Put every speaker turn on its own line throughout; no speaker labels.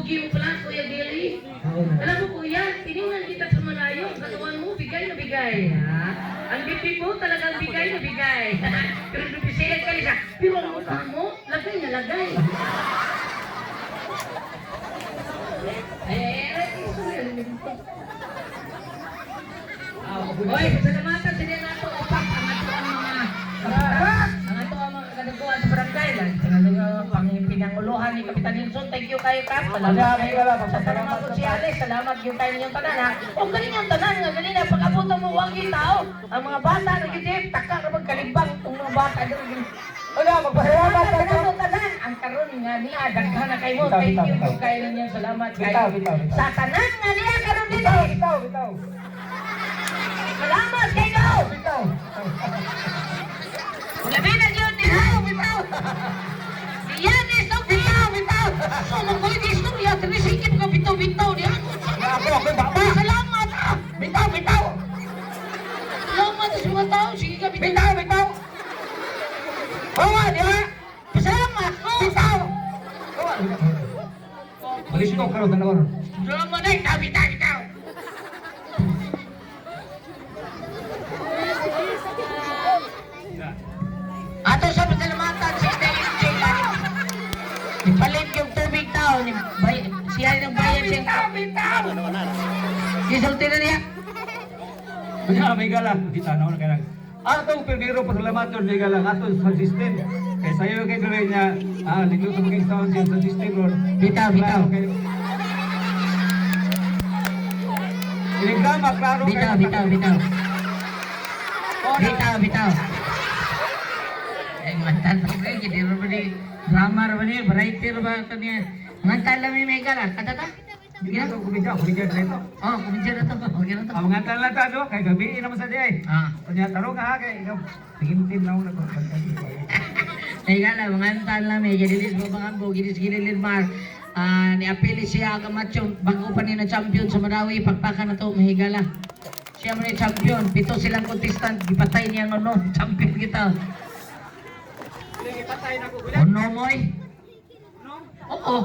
Pogi mo pala, Kuya Billy. Alam mo, Kuya, tiningnan kita sa malayo. Ang katawan mo, bigay na bigay. Ha? Ang bibi mo, talagang bigay na bigay. Pero bibisiyan ka siya. Pero ang mukha mo, lagay na lagay. Eh, eh, Oy, pasalamatan sila nato opak ang ato ang mga kapitan, ang ato ang mga kadaguan sa barangay lang. Pang pinanguluhan ni Kapitan Nelson, thank you kayo, Kap. Salamat kayo. Sa tanang mga kutsiyales, salamat yung kayo ninyong tanan ha. O galing ang tanan nga galing na pag-abot mo wag yung tao. Ang mga bata nagigip, taka ra magkalibang itong mga bata.
Wala, magpasalamat
Salamat
ka.
sa tanan. Ang karon nga niya daghan na kayo.
Bitaw,
Thank
bitaw,
you
bitaw.
yung kayo ninyong salamat kayo.
Bitaw, bitaw, bitaw.
Sa tanan nga niya karon dito.
Bitaw, bitaw, bitaw.
Salamat kayo.
Bitaw.
Labi na yun ni Hao, bitaw! Yan is ang bitaw, bitaw! So, mong di istorya, tinisikip ka bitaw, bitaw niya.
Ako, ako, baba.
Salamat ah!
Bitaw, bitaw.
Salamat sa mga tao, sige ka, bitaw.
Bitaw, bitaw. Bawa, di ba?
Pasalamat ko!
Bitaw. Bawa. Balik ko karon dalawa.
Salamat na, bitaw, bitaw, bitaw! Ato sa pasalamatan si Stella MJ Lalim. Ipalit yung tubig tao, ni bay, siya ng bayan siya.
Bitaw, bitaw.
Isulti na niya.
Kanya may gala, kita na kaya. Atong primero pasalamaton may gala atong sound system. Kay sayo kay diri niya, ah linggo sa maging sound system ron.
Bitaw, bitaw.
Iligama, klaro
Bitaw, bitaw, bitaw. Bitaw, bitaw. Eh, mantan pa kayo, hindi rin ba ni drama rin ba ni, variety rin ba ito niya. Mantan lang may mega lang, kata ta?
Hindi ko kumidya, kumidya na ito.
Oh, kumidya na to, okay na to.
Ang mga talan ta do, kay gabi naman sa di ay.
Ah.
Kanya tarong ha kay ikaw. Tigintim na ako nagpagpagpag.
Teka lang, mga antan lang may ginilis mo bang ambo, ginis ginilin mar. Ah, ni Apeli siya Camacho, bago pa ni na champion sa Marawi, pagpaka na to, mahigala. Siya man yung champion, pito silang contestant, gipatay niya ang ano, champion kita. Ono moy? Oo.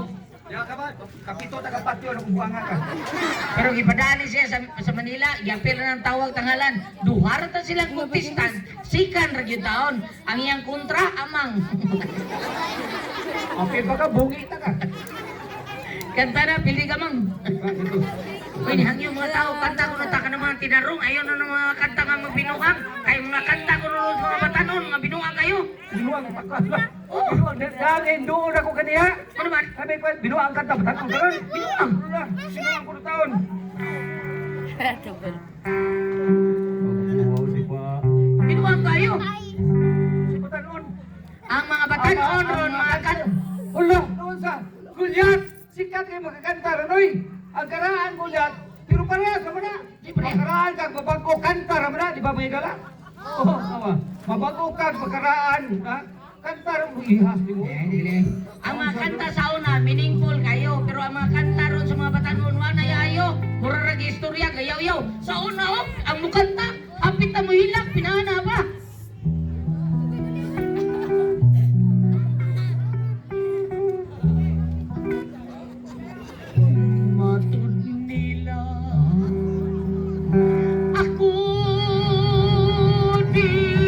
Ya ka ba? Kapito taga patio na buanga ka.
Pero gipadani siya sa Manila, giapil na ng tawag tangalan. Duha ra ta silang contestant, sikan ra gyud taon. Ang iyang kontra amang.
Okay ba ka bungi ta ka.
Kanta na pili ka mang. Uy, nihang yung mga tao, kanta ko na ta ka ng mga tinarong, ayaw na ng mga kanta nga mga binuang. Kayo mga kanta ko na mga batanon, mga binuang kayo.
Binuang pagkala. Binuang dahil doon ako kaniya.
Ano ba?
Sabi ko, binuang kanta batanong karon. Binuang. Binuang ko na taon. Wow, di ba?
Binuang kayo.
Si batanon.
Ang mga batanon ron, mga kanta.
Ulo, noon sa Gulyat. Sikat kayo makakanta ranoy. Ang karaan Gulyat, pero parehas naman na.
Di parehas.
Makaraan kag mabago kanta raman na, di ba mga gala? Oo, tama. Mabago kag makaraan, ha? Kanta ra mo ihas di mo.
Eh, dili. Ang mga kanta sa una, meaningful kayo. Pero ang mga kanta ron sa mga batanon, wala ayo. Mura ra gi istorya, gayaw-yaw. Sa una, oh, ang mukanta, hapit na mo hilak, pinana ba? Matud nila ako dili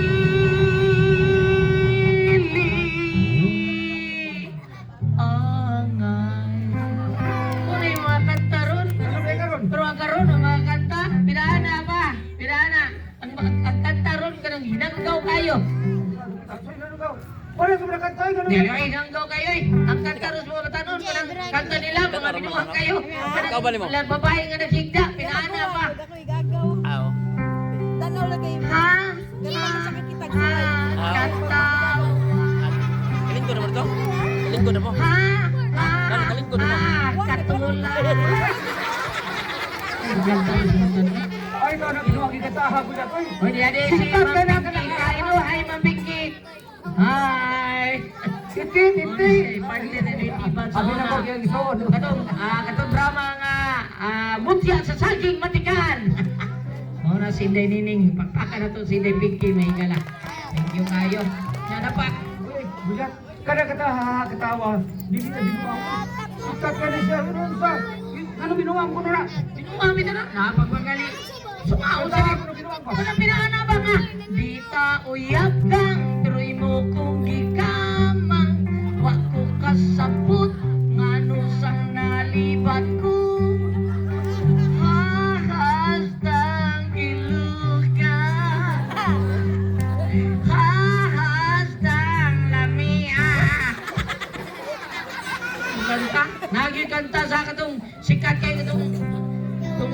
angay. Muna yung mga kanta ron.
Ano ba karon?
Pero ang karon ang mga kanta, pinahana ba? Pinahana. Ang kanta ron kanang hinanggaw kayo.
Wala sa mga kanta ganun.
Dili ay hinanggaw kayo eh. Ang kanta ron sa mga batanon, kanang kanta nila, mga binuang kayo. Kanang lang babae nga naghigda, pinahana pa.
Aw.
Tanaw lang kayo.
Ha?
Ganun sa kakitag
Ha? Kanta.
Kalingko na mo to? Kalingko na mo.
Ha? Ha?
Kalingko na mo.
Ha? Katulad.
Ay, ikaw na binuang ikataha ko na. Oy,
Uy, di ade si
Sikat
Ma'am
ka na,
Pinky. Kain mo, hi Ma'am Pinky. Hi.
Iti, iti.
Partner na ni Ivan sa
Abi na ko
una.
kaya gisuod.
Katong, katong drama nga, mutya sa saging matikan. Mao na si Inday Nining, pagpaka na to si Inday Pinky, may gala. Thank you kayo. Yan na pa.
Uy, Gulyat. Kada kata katawa, dili na binuang ko. Sikat ka na siya, ano sa? Ano binuang ko na?
Binuang bitaw na. Napagmagali. Sumao sa
Katawa ko na binuang ko.
Kanang pinaana ba nga? Di ta uyab kang, pero imo kong gikamang. Wa ko kasabot, ngano sang nalibat ko. Hahastang giluka. Hahastang lamia. Kanta, nagi kanta sa katong sikat kay katong tung.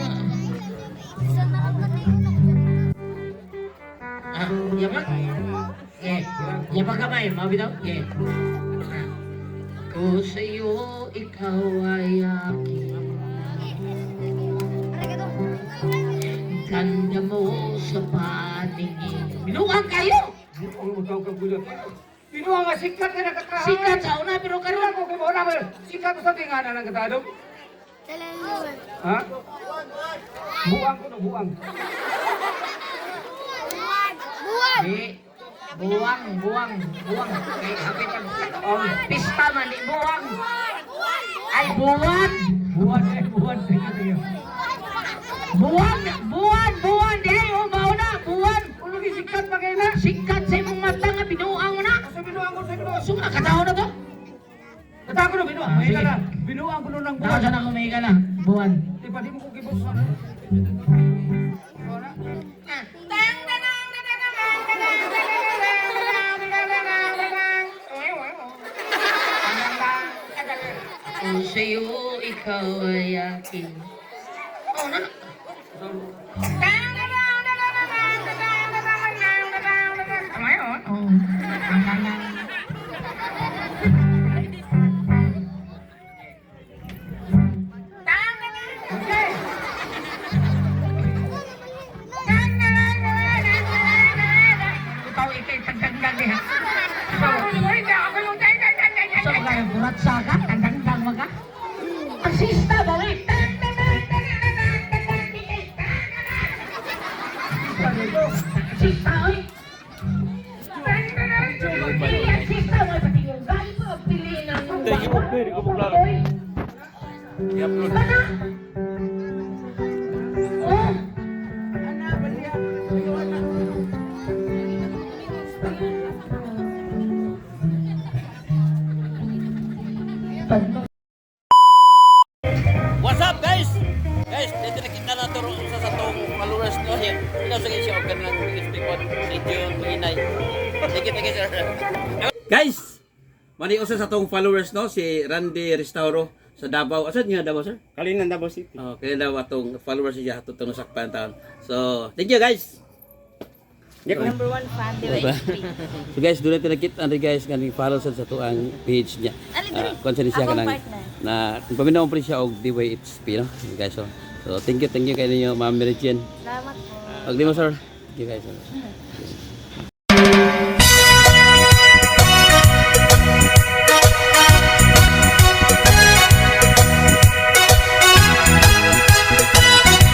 Ah, yaman? Eh, yaman kamay, mga bitaw? Eh. Ako sa'yo, ikaw ay akin. Ganda mo sa paningin. Binuang kayo!
Binuang mo tawag kang gulat. Binuang nga sikat ka na katawa.
Sikat sa una, pero
Karoon
karon
ko kay mo na sikat ko sa tingana ng katadong. Ha? Buang ko na buang.
Di, buwang, buwang, buwang. Kay hapit ang oh, pista man, di buwang. Ay, buwan!
Buwan eh, buwan. Tingnan tingnan.
Buwan, buwan, buwan! Di ay, oh, mauna, buwan!
Ulo gi sikat pa kay na.
Sikat sa imong mata nga, binuang mo na.
Sa binuang ko sa binuang.
Suma, katawa na to.
Katawa ko na binuang.
Ah,
May
sige.
na. Binuang ko na ng
Nakaw
buwan.
sana kung may na. Buwan.
Di pa di mo ko gibos.
Kung sa'yo, ikaw ay akin. Oh, na. Oh. Ikaw, ikay, tagdagdag eh. So, kaya burat sa ka, tagdagdag mo ka. Ang sista ba, eh? Sista, oy! Dili ang sista, oy, pati yung galing mo, pili ng Oy! Kana? Oh!
What's up, guys? Guys, dito nakita na ito sa tong followers no here. Ina sa siya og kanang speak on radio Minay. Thank you, sir. Guys, mani usa sa tong followers no si Randy Restauro sa Davao. Asa niya Davao, sir?
Kalinan Davao City.
Oh, kaya daw atong followers siya atong nasakpan taon. So, thank you, guys.
Number one fan, di ba?
So guys, doon natin nakita natin guys kaning follow sa ato ang page niya.
Ali, dali.
Kung saan siya
Akong
kanang
partner.
na paminaw pa rin siya og DYHP no. Guys, so thank you kay ninyo, Ma'am Mary Jane.
Salamat po.
Pag mo, sir. Thank you, guys.